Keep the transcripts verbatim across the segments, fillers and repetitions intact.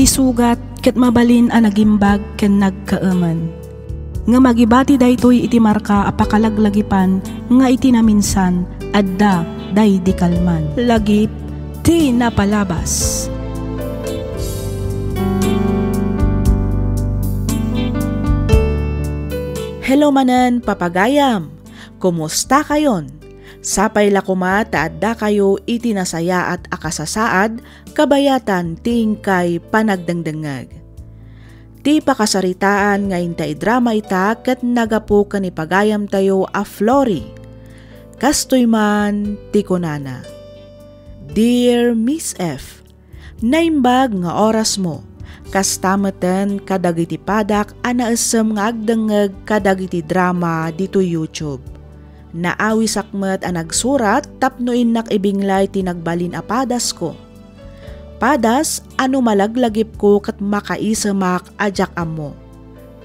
sugat ket mabalin a nagimbag ken nagkaemen. Ngem agibati daytoy iti marka a pakalaglagipan nga iti naminsan, adda daydi kalman. Lagip ti napalabas. Hello manen, papagayam! Kumusta kayon? Sapay la koma ta adda kayo iti nasayaat a kasasaad kabayatan ti inkay panagdengdengngeg. Ti pakasaritaan nga inta idrama ita ket nagapu ken ipagayamtayo a Flory. Kastoy man ti kunana, Dear Miss F, naimbag nga orasmo. Kasta meten kadagiti padak a naessem nga agdengngeg kadagiti drama ditoy YouTube. Naawisak met a nagsurat tapno innak ibinglay ti nagbalin a padasko. Padas a no malaglagipko ket makaisemak a diak ammo.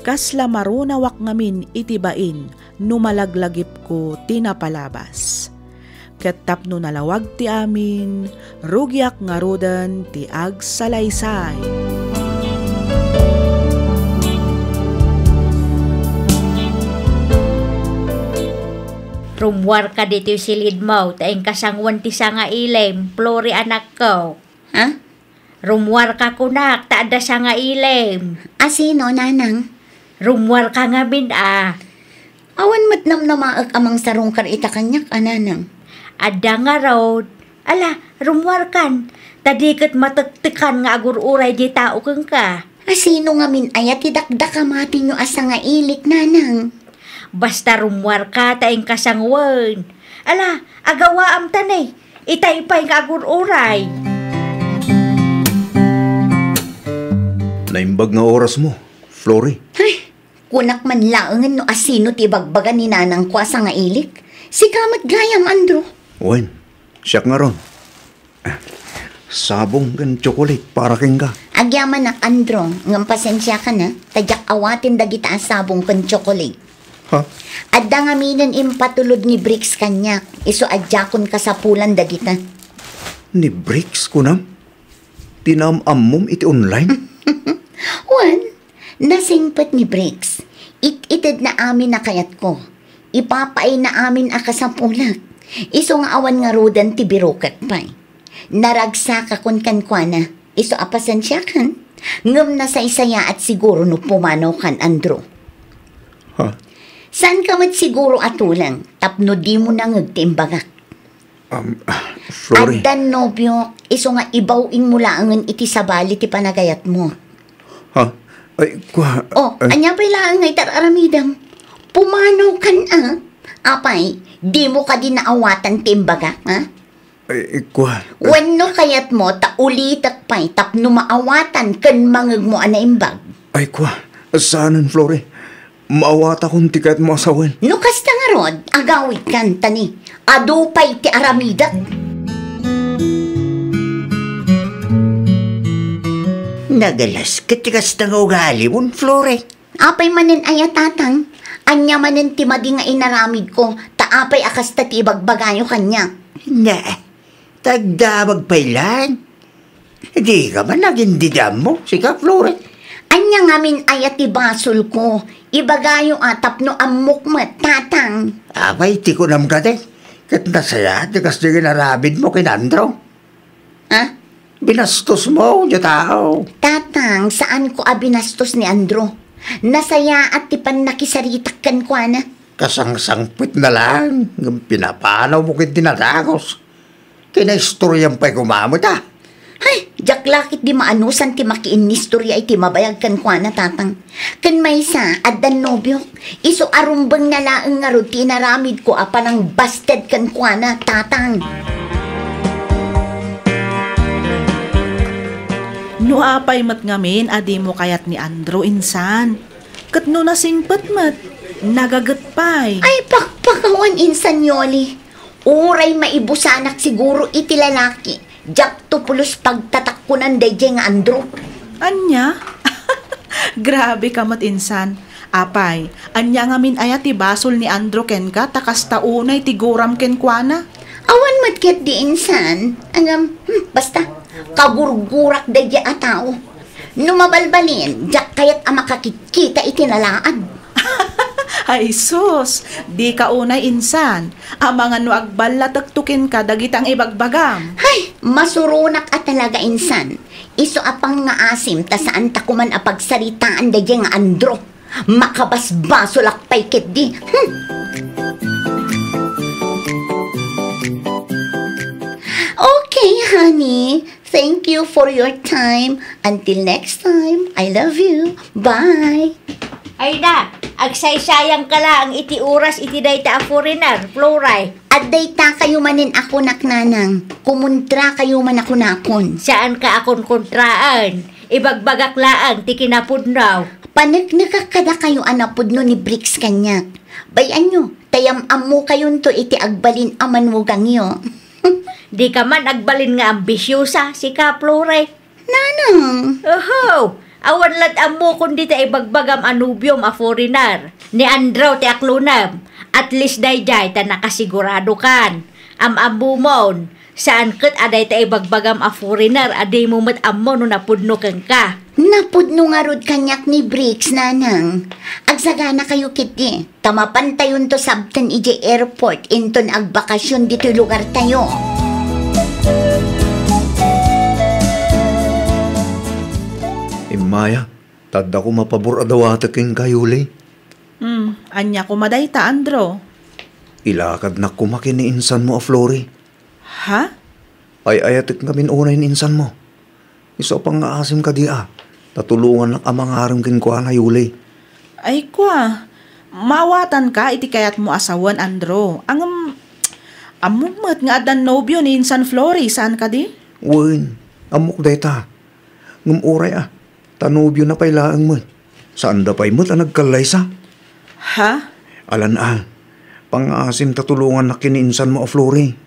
Kasla marunawak ngamin iti bain no malaglagipko ti napalabas. Ket tapno nalawag ti amin, rugiak ngaruden ti agsalaysay. Rummuarka ditoy silidmo ta inka sangoen ti sangailim, Flory anakko. Ha? Rummuarka kunak ta adda sangailim. A sino, nanang? Rummuarka ngamin a. Awan met namnamaek a mangsarungkar ita kaniak a nanang. Adda ngarud. Ala, rummuarkan. Ta di ket matektekan nga agur-uray diay tao kenka. A sino ngamin aya ti dakdakamatenyo a sangailik, nanang? Basta rummuarka ta inka sangoen. Ala, agawaam ta ne. Itay pay nga agur-uray. Naimbag nga orasmo, Flory. Ay, kunak man laengen no asino ti ibagbaga ni nanangko a sangailik. Sika met gayam, Andrew. Wen, siak ngarud. Sabong ken tsokolate para kenka. Agyamanak, Andrew, ngem pasensiakan a, ta diak awaten dagita a sabong ken tsokolate. Ha? Adda ngaminen impatulod ni Bricks kaniak, isu a diakon kasapulan dagita. Ni Bricks, kunam? Ti naam-ammom iti online? Wen, nasingpet ni Bricks. It-itedna amin a kayatko. Ipapaayna amin a kasapulak. Isu nga awan ngaruden ti birukek pay. Naragsakakon kenkuana. Isu a pasensiakan. Ngem nasaysayaat siguro no pumanawkan, Andrew. Ha? Saanka met siguro a tuleng tapno dimo nangeg ti imbagak. Um, Flory. Addan nobiok, isu nga ibaw-ingmo laengen iti sabali ti panagayatmo. Ha? Ay, kua, Oh, ay. Ania pay laeng nga itar-aramidem? Pumanawkan a. Apay, dimo kadi naawatan ti imbagak, ha? Ay, kua. Wenno kayatmo ta ulitek pay tapno maawatan ken mangegmo a naimbag? Ay, kua. Saanen, Flory. Maawatakon ti kayatmo a sawen. No kasta ngarud, agawidkan, ta ni, adu pay ti aramidek. Nagalas ket ti kasta nga ugalimon, Flory. Apay manen aya, Tatang? Ania manen ti madi nga inaramidko, ta apay a kasta ti ibagbagayo kaniak? Ne, tagdamag pay laeng. Dika man agin-ammo, sika, Flory. Ania ngamin aya ti basolko? Ibagayo a tapno ammok met, Tatang. Apay ti kunam kadi? Ket nasayaat ti kasdi nga inaramidmo ken Andrew. Ha? Binastosmo diay tao. Tatang, saanko a binastos ni Andrew. Nasayaat ti pannakisaritak kenkuana. Kasangsangpetna laeng, ngem pinapanawmo ket ti nadagus. Kinaistoriam pay koma met a. Hay, diak la ketdi maanusan ti makiinnistoria iti mabayag kenkuana, Tatang. Ken maysa, addan nobiok. Isu a rumbengna laeng ngarud ti inaramidko a panangbasted kenkuana, Tatang. No apay met ngamin a dimo kayat ni Andrew, insan. Ket no nasingpet met, nagaget pay. Ay, pakpakawan, insan Yoli. Uray maibusanak siguro iti lalaki, diakto pulos pagtatakkunan daydiay nga Andrew. Ania? Grabe ka met, insan. Apay, ania ngamin aya ti basol ni Andrew kenka ta kasta unay ti guram kenkuana? Awan met ketdi, insan. Ngem, hmm, basta, kagurgurak daydiay a tao. No mabalbalin, diak kayat a makakitkita iti nalaad. Ay sus, dika unay insan. Amangan no agballatekto kenka dagita nga ibagbagam. Hay, masuronak a talaga insan. Isu a pangngaasim ta saanta koman a pagsaritaan daydiay nga Andro. Makabasbasolak pay ketdi. Hmm. Okay, honey. Thank you for your time. Until next time, I love you. Bye. Ay na, agsaysayangka laeng iti oras iti dayta a foreigner, Floray. Addayta kayo manen a kunak, nanang. Kumontra kayo man a kunakon. Saanka a konkontraan. Ibagbagak laeng ti kinapudno. Paneknekak kadakayo a napudno ni Bricks kaniak. Bay-anyo, ta yam-ammokayonto iti agbalin a manugangyo. Dika man agbalin nga ambisiosa, sika, Flore. Nanang! Oho! Awan la't ammokon dita ibagbagam a nobiom a foreigner. Ni Andrew ti aklonem. At least daydiay ta nakasiguradokan. Am-ammomon, saan ket a dayta ibagbagam a foreigner a dimo met ammo no napudno kenka. Napudno ngarud kaniak ni Bricks, nanang. Agsaganakayo ketdi. Ta mapantayonto sabten idiay airport inton agbakasyon ditoy lugartayo. Immaya, ta adda koma pabor a dawatek kenka, Yuli. Hmm, ania koma dayta, Andrew? Ilakadnak koma ken ni insanmo a Flori. Ha? Ay-ayatek ngamin unay ni insanmo. Isu a pangngaasim kadi a, ta tulongannak a mangarem kenkuana, Yuli. Ay kua, maawatanka iti kayatmo a sawen, Andrew. Ngem, ammom met nga addan nobio ni insan Flori, saan kadi? Wen, ammok dayta. Ngem uray a, ta nobiona pay laeng met. Saanda pay met a nagkallaysa. Ha? Alan a, pangngaasim ta tulongannak ken ni insanmo a Flori.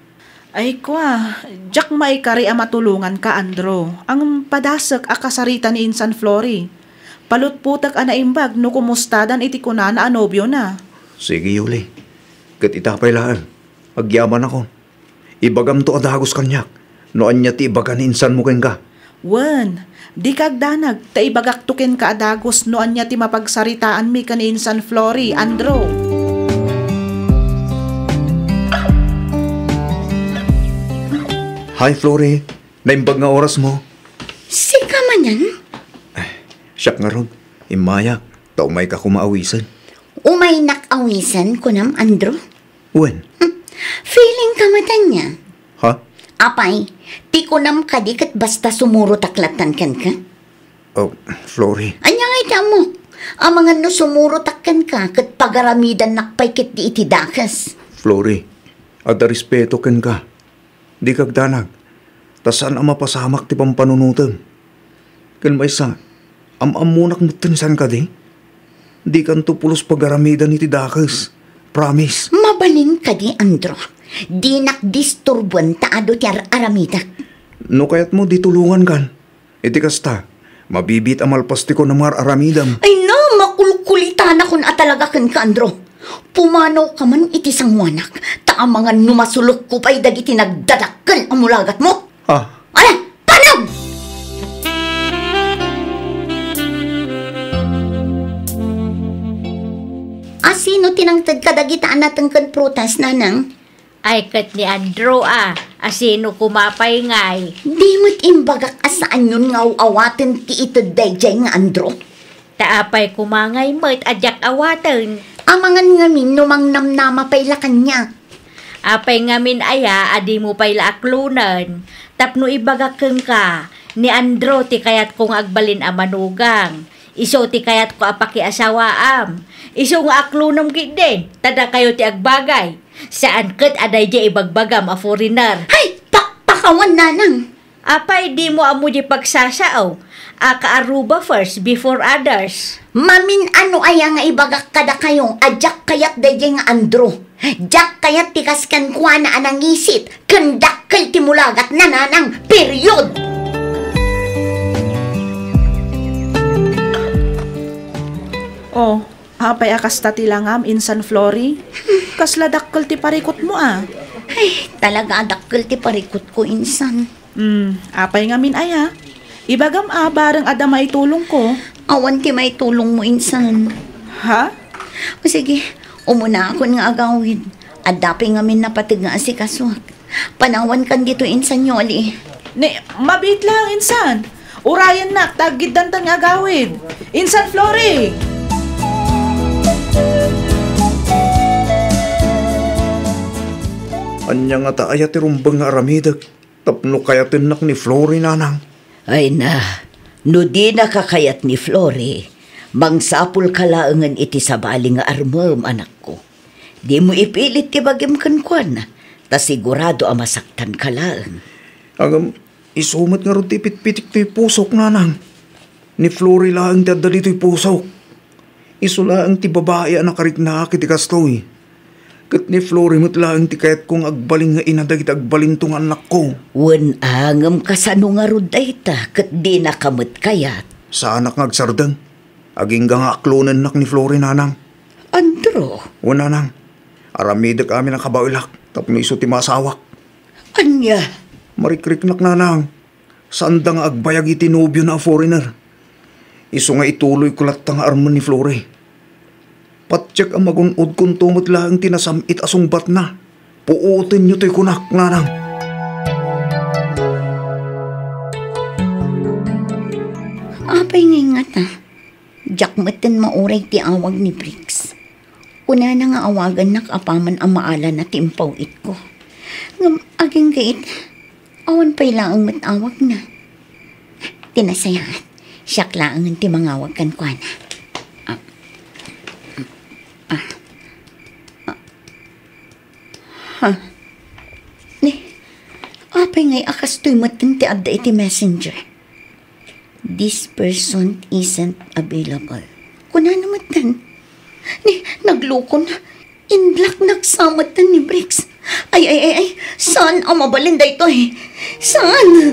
Ay kua, diak maikari a matulonganka, Andrew. Ngem padasek a kasarita ni insan Flori. Palutpotek a naimbag no kumustadan iti kunana a nobiona. Sige, Yuli. Ket ita pay laeng, agyamanakon. Ibagamto a dagus kaniak no ania ti ibaga ni insanmo kenka. Wen, dika agdanag, ta ibagakto kenka a dagus no ania ti mapagsaritaanmi ken ni insan Flori, Andrew. Hi, Flori. Naimbag nga orasmo. Sika manen? Siak ngarud. Immayak, ta umayka koma awisen. Umaynak awisen, kunam, Andrew? Wen. Hmm. Feeling ka met ania? Ha? Apay, ti kunam kadi ket basta sumurotak lattan kenka? Oh, Flori. Ania ngay ti ammok? Amangan no sumurotak kenka ket pagaramidannak pay ketdi iti dakes. Flori, adda respeto kenka. Dika agdanag, ta saan a mapasamak ti pampanunotem. Ken maysa, am-ammonak metten, saan kadi? Dikanto pulos pagaramidan iti dakes. Promise. Mabalin kadi, Andrew. Dinak disturboen ta adu ti ar-aramidek. No kayatmo, di tulongankan. Iti kasta, mabibiit a malpas ti kunam nga ar-aramidem. Ay na, makulkulitanakon a talaga kenka, Andrew. Pumanawka man iti sangoanak, ta amangan no masulekko pay dagiti nagdadakkel a mulagatmo. Ah. Ala, panaw! Asino ti nangted kadagita a nateng ken prutas, nanang? Ay ket ni Andrew a, asino koma pay ngay? Di met imbagak a saanyon nga aw-awaten ti ited daydiay nga Andrew. Ta apay koma ngay met a diak awaten? Amangan ngamin no mangnamnama pay la kaniak. Apay ngamin aya a dimo pay la aklonen? Tapno ibagak kenka, ni Andrew ti kayatko nga agbalin a manugang. Isu ti kayatko a pakiasawaam. Isu nga aklonem ketdin, ta dakayo ti agbagay. Saan ket a daydiay ibagbagam a foreigner. Hay, pakpakawan, nanang! Apay, dimo ammo di pagsasao a ka-Aruba first before others? Mamin-ano aya nga ibagak kadakayo a diak kayat daydiay nga Andrew? Diak kayat ti kas kenkuana a nangisit ken dakkel ti mulagatna, nanang. Period! Oh, apay a kasta ti langam, insan Flori? Kasla dakkel ti parikutmo a. Ay, talaga a dakkel ti parikutko, insan. Hmm, apay ngamin aya? Ibagam a bareng adda maitulongko. Awan ti maitulongmo insan. Ha? O sige, umunaakon nga agawid. Adda pay ngamin napateg nga asikasuak. Panawankan ditoy insan, Yoli. Ni, mabiit lang, insan. Urayennak, ta aggiddantan nga agawid. Insan Flori! Ania ngata aya ti rumbeng nga aramidek tapno kayatennak ni Flori, nanang? Ay na, no dinaka kayat ni Flori, mangsapulka laengen iti sabali nga armem, anakko. Dimo ipilit ti bagim kenkuana, ta sigurado a masaktanka laeng. Ngem, isu met ngarud ti ipitpitik toy pusok, nanang. Ni Flori laeng ti adda ditoy pusok. Isu laeng ti babai a nakariknaak iti kastoy. Ket ni Flori met laeng ti kayatko nga agbalin nga ina dagiti agbalinto nga annakko. Wen a, ngem kasano ngarud dayta ket dinaka met kayat? Saanak nga agsardeng. Agingga nga aklonennak ni Flori, nanang. Andro. Wen, nanang. Aramidek amin a kabaelak tapno isu ti maasawak. Ania? Marikriknak, nanang. Saanda nga agbayag iti nobiona a foreigner. Isu nga ituloyko latta nga armen ni Flori. Patiek a magun-odkonto met laeng ti nasam-it a sungbatna. Puotenyo toy kunak, nanang. Apay ngay ngata? Diak metten mauray ti awag ni Briggs. Kunana nga awagannak apaman a maalana ti impaw-itko. Ngem agingga ita, awan pay laeng met awagna. Ti nasayaat, siak laengen ti mangawag kenkuana. Ah. Ah. Ah. Ha? Ni, apay ngay a kastoy metten ti adda iti messenger? "This person isn't available." Kunana metten. Ni, naglukona. Inlak nagsametten ni Briggs. Ay, ay, ay, ay. Saan a mabalin daytoy? Saan?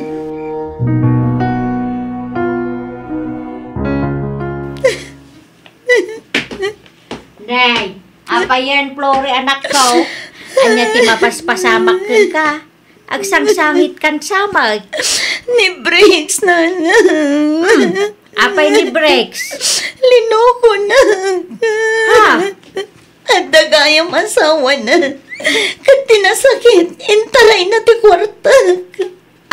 Nay, apayen, Flori, anakko? Ania ti mapaspasamak kenka? Agsangsangit kan samag. Ni Briggs, nanang. Hmm. Apay ni Briggs? Linukonak. Ha? Adda gayam asawana. Ket ti nasakit, intarayna ti kuartak.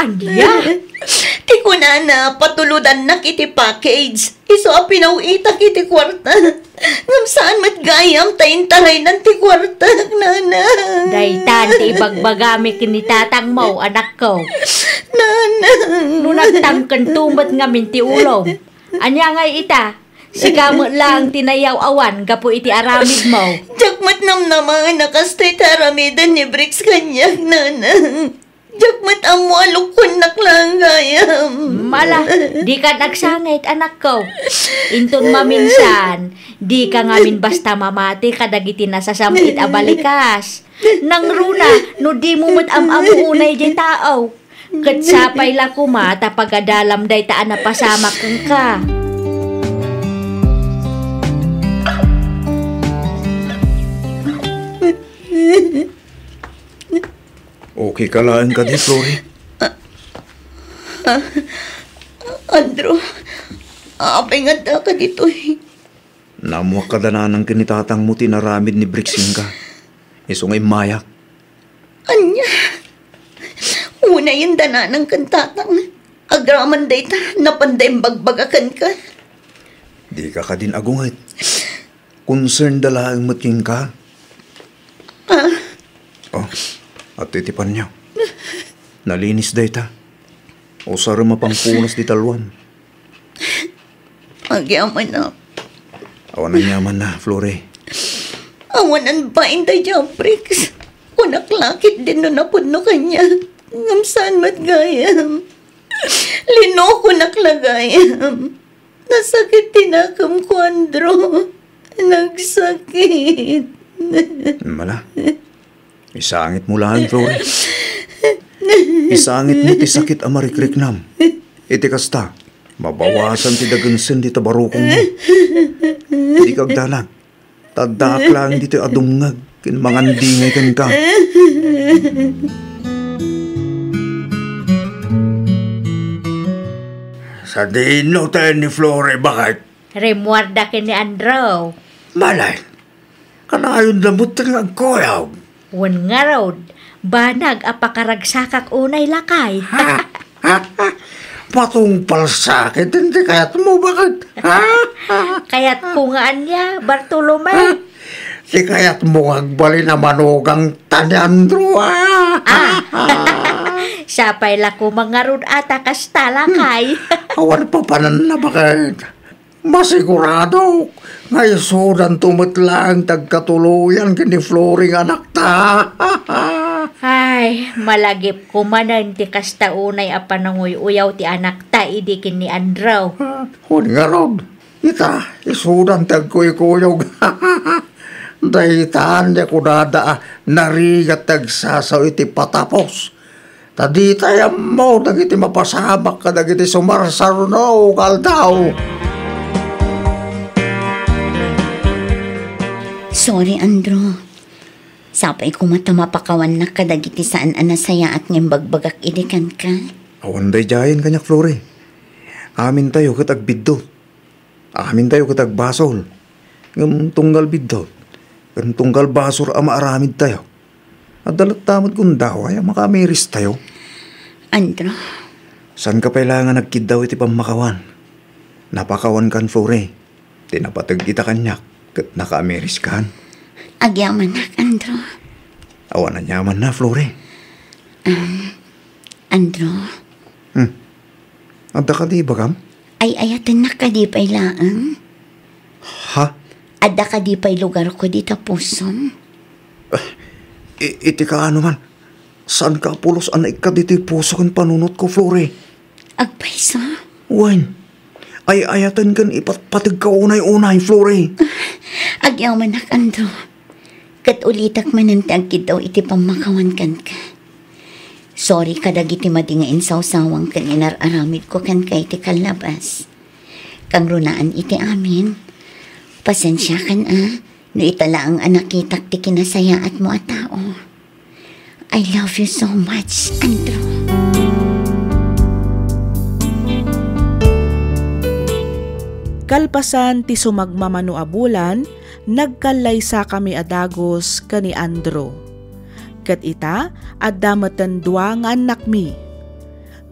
Ania? Ti kunana, patulodannak iti package. Isu a pinaw-itak iti kuarta. Ngem saan met gayam ta intaraynan ti kuartak, nanang. Daytan ti ibagbagami ken ni tatangmo, anakko. Nanang. No nagtangkento met ngamin ti ulom. Ania ngay ita? Sika met laeng ti nayaw-awan gapu iti aramidmo. Diak met namnama a kastoy ti aramiden ni Briggs kaniak, nanang. Diak met ammo a lukkonnak laeng gayam. Mala, dikan agsangit, anakko. Inton maminsan, dika ngamin basta mamati kadagiti nasasam-it a balikas. Nangruna, no dimo met am-ammo unay diay tao. Ket sapay la koma ta pagadalam dayta a napasamak kenka. Okay ka laeng kadi, Flori? Ah, ah, Andrew, apay nga addaka ditoy? Naammoak kada nanang ken ni tatangmo ti inaramid ni Briggs kenka. Isu nga immayak. Ania? Unayen da nanang ken tatang. Agraman dayta, napanda imbagbaga kenka. Dika kadin agunget. Concern da laeng met kenka. Ah. Oh, adtoy ti panyo. Nalinis dayta. Usarem a pangpunas ti talloam. Agyamanak. Awan aniamanna, Flori. Awan bain daydiay a Briggs. Kunak la ketdin no napudno kaniak. Ngem saan met gayam. Linukonak la gayam. Nasakit ti nakemko, Andrew. Nagsakit. Mala. Isangitmo laeng, Flori. Isangitmo ti sakit a marikriknam. Iti kasta, mabawasan ti dagensen dita barukongmo. Dika agdanag. Ta addaak laeng ditoy a dumngeg ken mangandingay kenka. Sadino tayo ni Flore, baket? Rimmuarda ken ni Andrew. Malay, kanayon da met nga agkuyog. Wen ngarud, banag a pakaragsakak unay, lakay. Matungpal sakit ti kayatmo, baket? Kayatko nga ania, Bartolome? Ti kayatmo nga agbalin a manugang ta ni Andrew, ah. Ah. Sapay la koma ngarud a ta kasta, lakay. Awan papananna, baket. Masiguradok nga isudanto met laeng ti agkatuloyan ken ni Flore nga anakta. Ay, malagipko manen ti kasta unay a pananguy-uyaw ti anakta idi ken ni Andrew. Wen ngarud, ita, isudan ti agkuykuyog. Dayta ania kunada a narigat ti agsasao iti patapos. Ta ditay ammo dagiti mapasamak kadagiti sumarsarno nga aldaw. Sorry, Andrew. Sapay koma ta mapakawannak kadagiti saan a nasayaat nga imbagbagak idi kenka. Awan daydiayen kaniak, Flore. Amintayo ket agbiddut. Amintayo ket agbasol. Ngem tunggal biddut ken tunggal basol a maaramidtayo, adda latta met gundaway a makaamiristayo. Andrew. Saanka pay laeng a nagkiddaw iti pammakawan. Napakawankan, Flore. Ti napateg ita kaniak ket nakaamiriskan. Agyamanak, Andrew. Awan aniamanna, Flore. Um, Andrew. Hmm. Adda kadi ibagam? Ay-ayatennak kadi pay laeng? Ha? Adda kadi pay lugarko dita pusom? Ah, i-, iti kaano man, saanka a pulos a naikkat ditoy puso ken panunotko, Flore? Agpayso? Wen, ay-ayaten ken ipatpategka unay-unay, Flore. Agyamanak, Andrew. Ket ulitak manen ti agkiddaw iti pammakawan kenka. Sorry kadagiti madi nga insawsawang ken inar-aramidko kenka iti kallabas. Kangrunaan iti amin, pasensiakan a no ita laeng a nakitak ti kinasayaatmo a tao. I love you so much, Andrew. Kalpasan ti sumagmamano a bulan, nagkallaysakami a dagus ken ni Andrew. Ket ita, adda meten dua nga annakmi.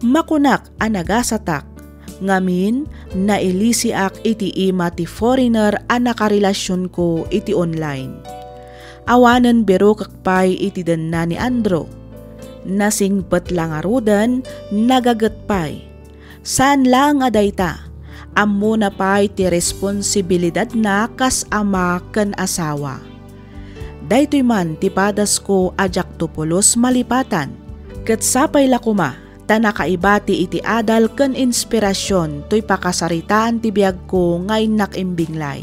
Makunak a nagasatak, ngamin, nailisiak iti ima ti foreigner a nakarelasionko iti online. Awanen birukek pay iti denna ni Andrew. Nasingpet la ngaruden, nagaget pay. Saan laeng a dayta, ammona pay ti responsibilidadna kas ama ken asawa. Daytoy man ti padasko a diakto pulos malipatan, ket sapay la koma ta nakaibati iti adal ken inspirasion toy pakasaritaan ti biagko nga innak imbinglay.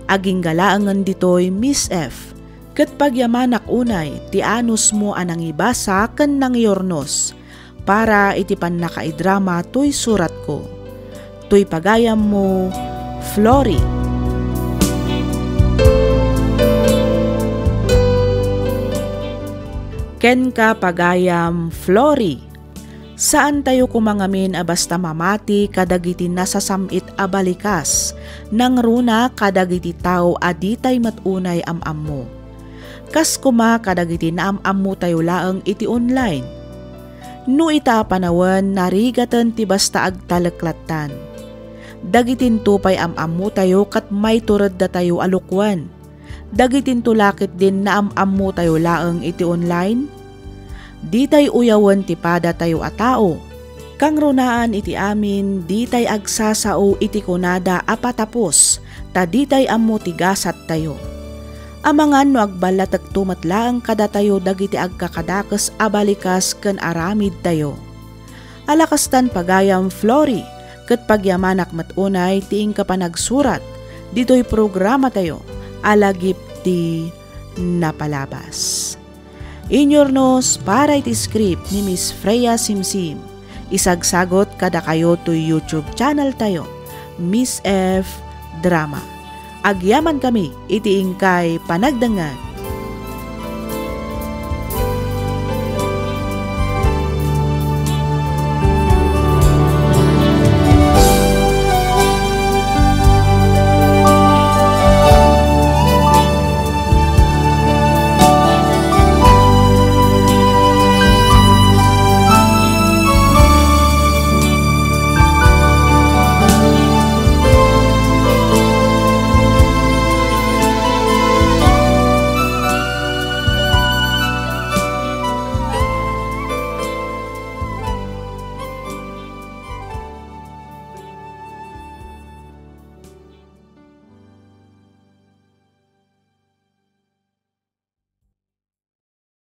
Agingga laengen ditoy, Miss F, ket pagyamanak unay ti anusmo a nangibasa ken nangiurnos para iti pannakaidrama toy suratko. Toy pagayammo, Flori. Kenka, pagayam Flori, saantayo koma ngamin a basta mamati kadagiti nasasam-it a balikas, nangruna kadagiti tao a ditay met unay am-ammo. Kas koma kadagiti naam-ammotayo laeng iti online. No ita a panawen, narigaten ti basta agtalek lattan. Dagitinto pay am-ammotayo ket maitureddatayo a lukuen. Dagitinto la ketdin naam-ammotayo laeng iti online. Ditay uyawen ti padatayo a tao. Kangrunaan iti amin, ditay agsasao iti kunada a patapos, ta ditay ammo ti gasattayo. Amangan no agballatekto met laeng kadatayo dagiti agkakadakes a balikas ken aramidtayo. Ala kastan, pagayam Flori, ket pagyamanak met unay ti inka panagsurat ditoy programatayo a Lagip ti Napalabas. Inyurnos para iti script ni Miss Freya Simsim. Isagsagot kadakayo toy YouTube channel tayo, Miss F Drama. Agyamankami iti inkay panagdengngeg.